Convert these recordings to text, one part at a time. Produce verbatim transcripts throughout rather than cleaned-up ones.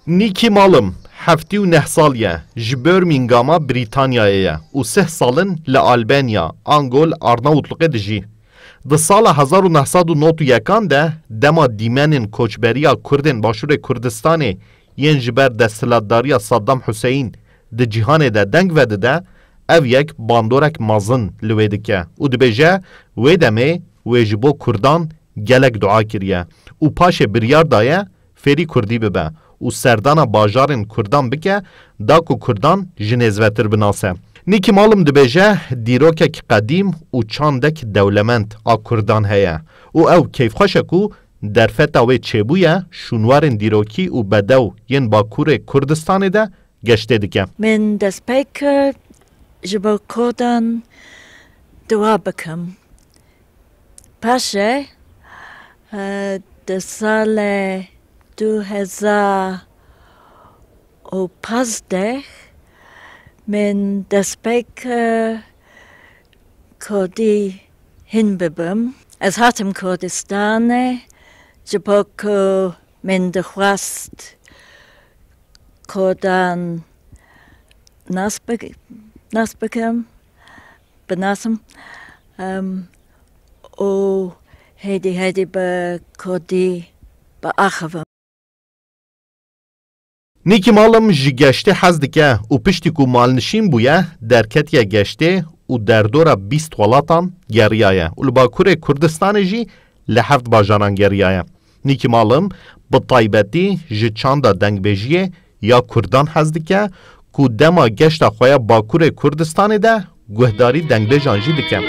Nîkî Malim heftê û neh sal ye, ji Birminghama Brîtanyayê ye û sih sal in li Albanya, Angol, Arnavutluqê dijî. Di sala hezar û neh sed û nod û yekan de, dema dîmenên koçberiya Kurdên Başûrê Kurdistanê yên ji ber desthilatdariya Saddam Huseyîn di cîhanê de deng vedide, ev yek bandorek mezin li wê dike û dibêje, wê demê wê ji bo Kurdan gelek dua kiriye û paşê biryar daye fêrî Kurdî bibe û serdana bajarên Kurdan bike, da ku Kurdan ji nêzvetir binase. Nîkî Malim dibêje, dîrokek qedîm û çandek dewlemend a Kurdan heye û ew keyfxweş e ku derfeta wê çêbûye şûnwarên dîrokî û bedew yên Bakurê Kurdistanê de geştê dike. Min dest pê kir ji bo Kurdan dua bikim. Paşê, e, di salê du hezar û pazdeh min dest pê kir Kurdî hîn bibim. Ez hatim Kurdistanê ji bo ku min dixwest Kurdan nas bik-, nas bikim, binasim, em, û hêdî hêdî bi Kurdî biaxivim. Nîkî Malim ji geştê hez dike û piştî ku malnişîn bûye, derketiye geştê û derdora bîst welatan geriyaye û li Bakurê Kurdistanê jî li heft bajaran geriyaye. Nîkî Malim bi taybetî ji çanda dengbêjiyê ya Kurdan hez dike ku dema geşta xwe ya Bakurê Kurdistanê de guhdarî dengbêjan jî dike.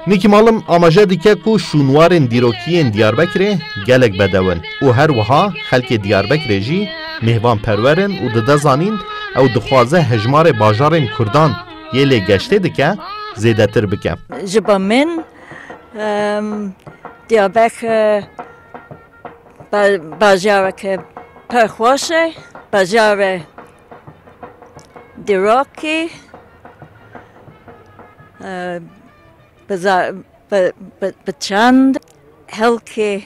Nîkî Malim amaje dike ku şûnwarên dîrokî yên Diyarbekirê gelek bedew in û her wiha xelkê Diyarbekirê jî mêvanperwer in û dide zanîn, ew dixwaze hejmarê bajarên Kurdan yê lê geştê dike zêdetir bike. Ji bo min, em, Diyarbekir ba-, bajareke pir xweş e, bajarê dîrokî, e, bi za-, bi, bi, bi çand, xelkê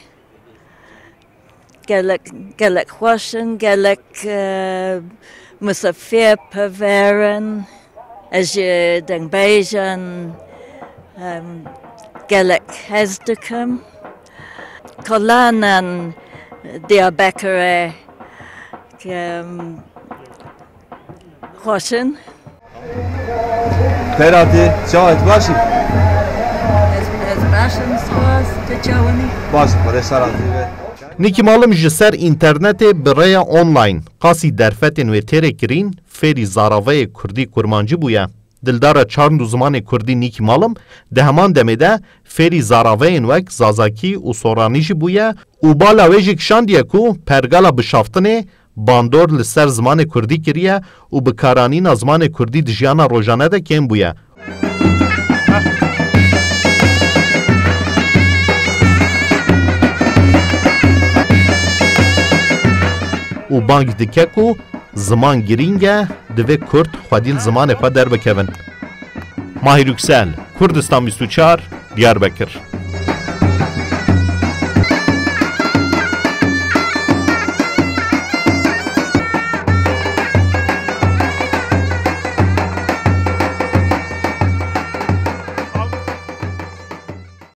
gelek, gelek xweş in, gelek, e, misafirperwer in. Ez ji dengbêjan, em, gelek hez dikim. Kolanan Diyarbekirê, em, xweş in. Xêr hatî, çawa, tu baş î? Ez, ez baş im, spas, tu çawan î? Baş im, Xwedê şer hatî be. Nîkî Malim ji ser înternetê bi rêya online qasî derfetên wê têrê kirîn fêrî zaravayê kurdî kurmancî bûye. Dildara çand û zimanê kurdî Nîkî Malim di heman demê de fêrî zaravayên wek zazakî û soranî jî bûye û bala wê jî kişandiye ku pergala bişaftinê bandor li ser zimanê kurdî kiriye û bikaranîna zimanê kurdî di jiyana rojane de kêm bûye. Û bang dike ku ziman girîng e, divê kurd xwedî li zimanê xwe derbikevin. Mahir Yüksel, Kurdistan bîst û çar, Diyarbekir.